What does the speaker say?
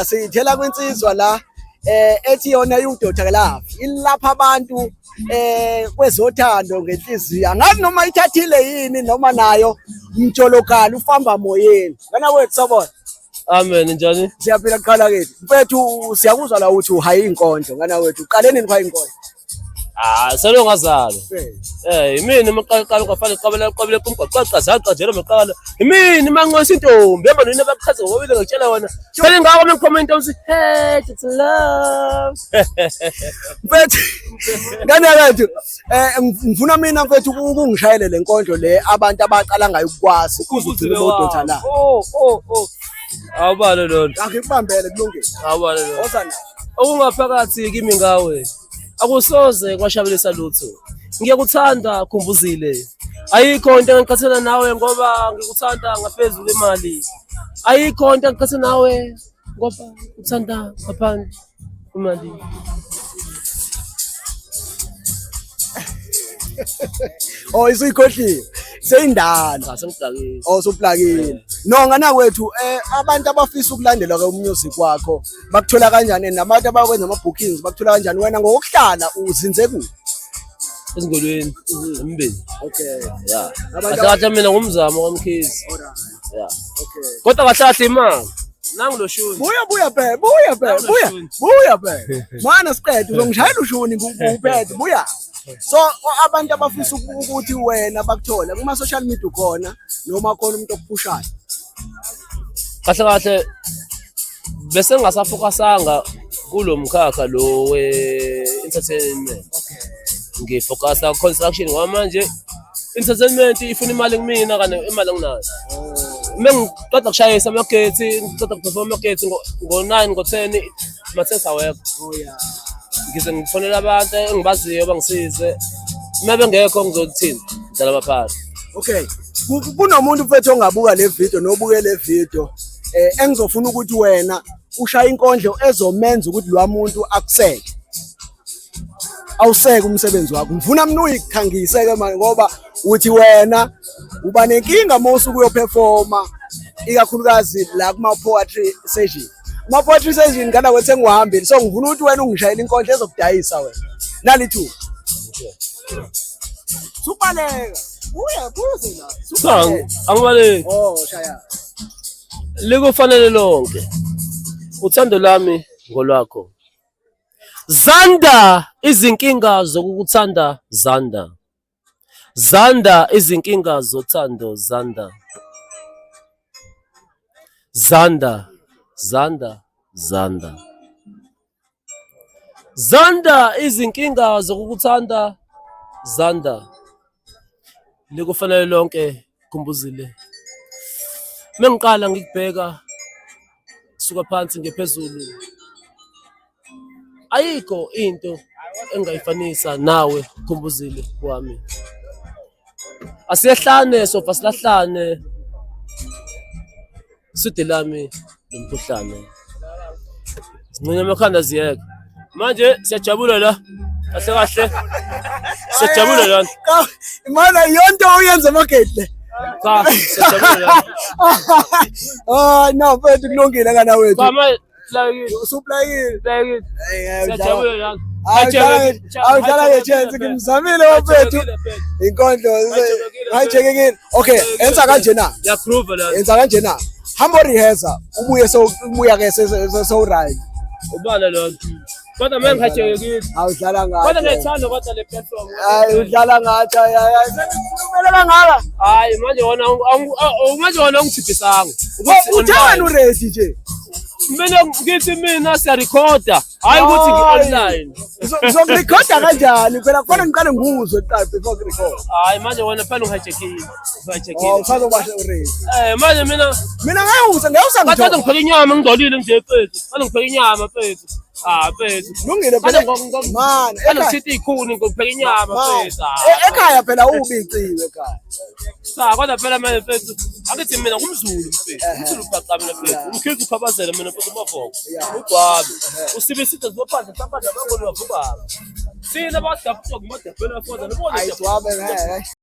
Sithela kwinsizwa la ethi yona iwudoda kalafi ilapha abantu kwezothando ngenhliziyo, angazi noma ithathile yini noma nayo mjolokala ufamba moyeni. Ngana wethu sabona. Amen, njani? Siyaphila kuqala kithi. Mfethu siyakuzwa la uthi uhaye inkondlo ngana wethu. Uqale nini uhaye inkondlo? Ah, selo ngazalwa. Eh, imini maqala kwafana qabela qabela kumgwaqo qazaqa njalo maqala. Imini manqosa intombi yabo nina bachaza ngobile ngitshela wena. Phela ngako mengikhoma into uthi hey it's love. Mfethu ngane yethu ngifuna mina mfethu ukungishayele le nkondlo le abantu abaqala ngayo ukwazi ukuze ugcine udotha la. Oh oh oh. Awubale lona. Angikubambele kulungile. Awubale lona. Woza na. Okungaphakathi kimi ngawe akusoze kwashabelisa lutho. Ngiyakuthanda Khumbuzile. Ayikho into engiqhathela nawe ngoba ngikuthanda ngaphezu kwemali. Ayikho into engiqhatha nawe ngoba uthanda ngaphandle kwemali. Oh isuyikhohliwe. Seyindala. Cha sengiplakile. Oh usuplakile. No ngana kwethu abantu abafisa ukulandela ke umusic wakho bakuthola kanjani nabantu abakwenza ama bookings bakuthola kanjani wena ngokuhlala uzinze kuphi? Ezingolweni embili. Okay. Yeah. Abantu Kahle kahle mina ngumzamo kaMkhize. Alright. Yeah. Okay. Kodwa kahle kahle imali. Nangu lo shuni. Buya buya bhe, buya bhe, Nangu lo buya. shuni. Buya bhe. Mwana siqede uzongishayela ushuni nguphethe buya. So abantu abafisa ukuthi wena bakuthole kuma social media ukhona noma khona umuntu okuphushayo. Kahle kahle bese ngingasafokasanga kulo mkhakha lo we-entertainment. Ngifokasa construction ngoba manje entertainment ifuna imali kumina kanti imali anginayo. Uma ngiqeda kushayisa amagetsi, ngiqeda kuperforma amagetsi ngo-9 ngo-10 mathesi awekho. Oh yeah. Ngize ngifonele abantu engibaziyo bangisize. Uma bengekho ngizothini? Ngidlala amapasi. Okay. Kunomuntu mfethu ongabuka le video nobuke le video engizofuna ukuthi wena ushaye inkondlo ezomenza ukuthi lo muntu akuseke. Awuseke umsebenzi wakho. Ngifuna mina uyikhangise ke manje ngoba uthi wena uba nenkinga uma usuke uyoperforma ikakhulukazi la kuma poetry session. Ama poetry session ngana kwethu sengiwahambile so ngifuna ukuthi wena ungishayele inkondlo ezokudayisa wena. Nalithu. Subaleka. Buya buze la. Cha, Subaleka. angibaleki. Oh shaya. Likufanele lonke. Uthando lwami ngolwakho. Zanda izinkinga zokukuthanda zanda. Zanda izinkinga zothando zanda. Zanda, zanda, zanda. Zanda izinkinga zokukuthanda zanda. Likufanele lonke Khumbuzile. Mengiqala ngikubheka suka phansi ngephezulu. Ayikho into engayifanisa nawe Khumbuzile wami. Asiyehlane sofa silahlane. Sude lami lomkhuhlane. Sincinye amakhanda ziyeke. Manje siyajabula la. Kahle kahle. Siyajabula la. Mana yonto uyenza amagedle. Cha, siyajabula la. Ah no mfethu kulungile kana wethu. Cha manje la Usuplayile. Siyajabula la. Awudlala nge-chance ngimzamile wafethu. Inkondlo hayijekekile. Okay, enza kanje na. Yaprove la. Enza kanje na. Hamba rehearsa ubuye so ubuya ke so right. Ubala lo. Kodwa manje ngihajekekile. Awudlala ngathi. Kodwa ngiyayithanda kodwa le platform. Hayi udlala ngathi hayi hayi. Sengikhulumela kangaka. Hayi manje wona manje wona ungithiphisanga. Uthe wena uready nje. Mina ngithi mina siyarekhoda hayi ukuthi ngi-online. Ngizokurekhoda kanjani phela kufanele ngiqale nguzwe kuqala before ngirekhode. Hayi manje wena phela ungihijackile. Ungihijackile. Oh usazoba ready. Manje mina Mina ngeke ngeke Bathi usangithola. ngipheka inyama ngingcolile nje mfethu. Bathi ngipheka inyama mfethu. Ah mfethu. Lungile phela. Man, Bathi ngithinta iy'khuni ngipheka inyama mfethu. Ekhaya phela ubiciwe ekhaya. Cha kodwa phela manje mfethu akithi mina ngumZulu mfethu. UmZulu bhaqa mina mfethu. Umkhize ukhabazela mina mfethu umavoko. Ugwabe. Usibiside zibophandle mhlawumbe abangoni bavubaba. Sina badaphuka kumadebhela fona. Ayigwabe ngeke.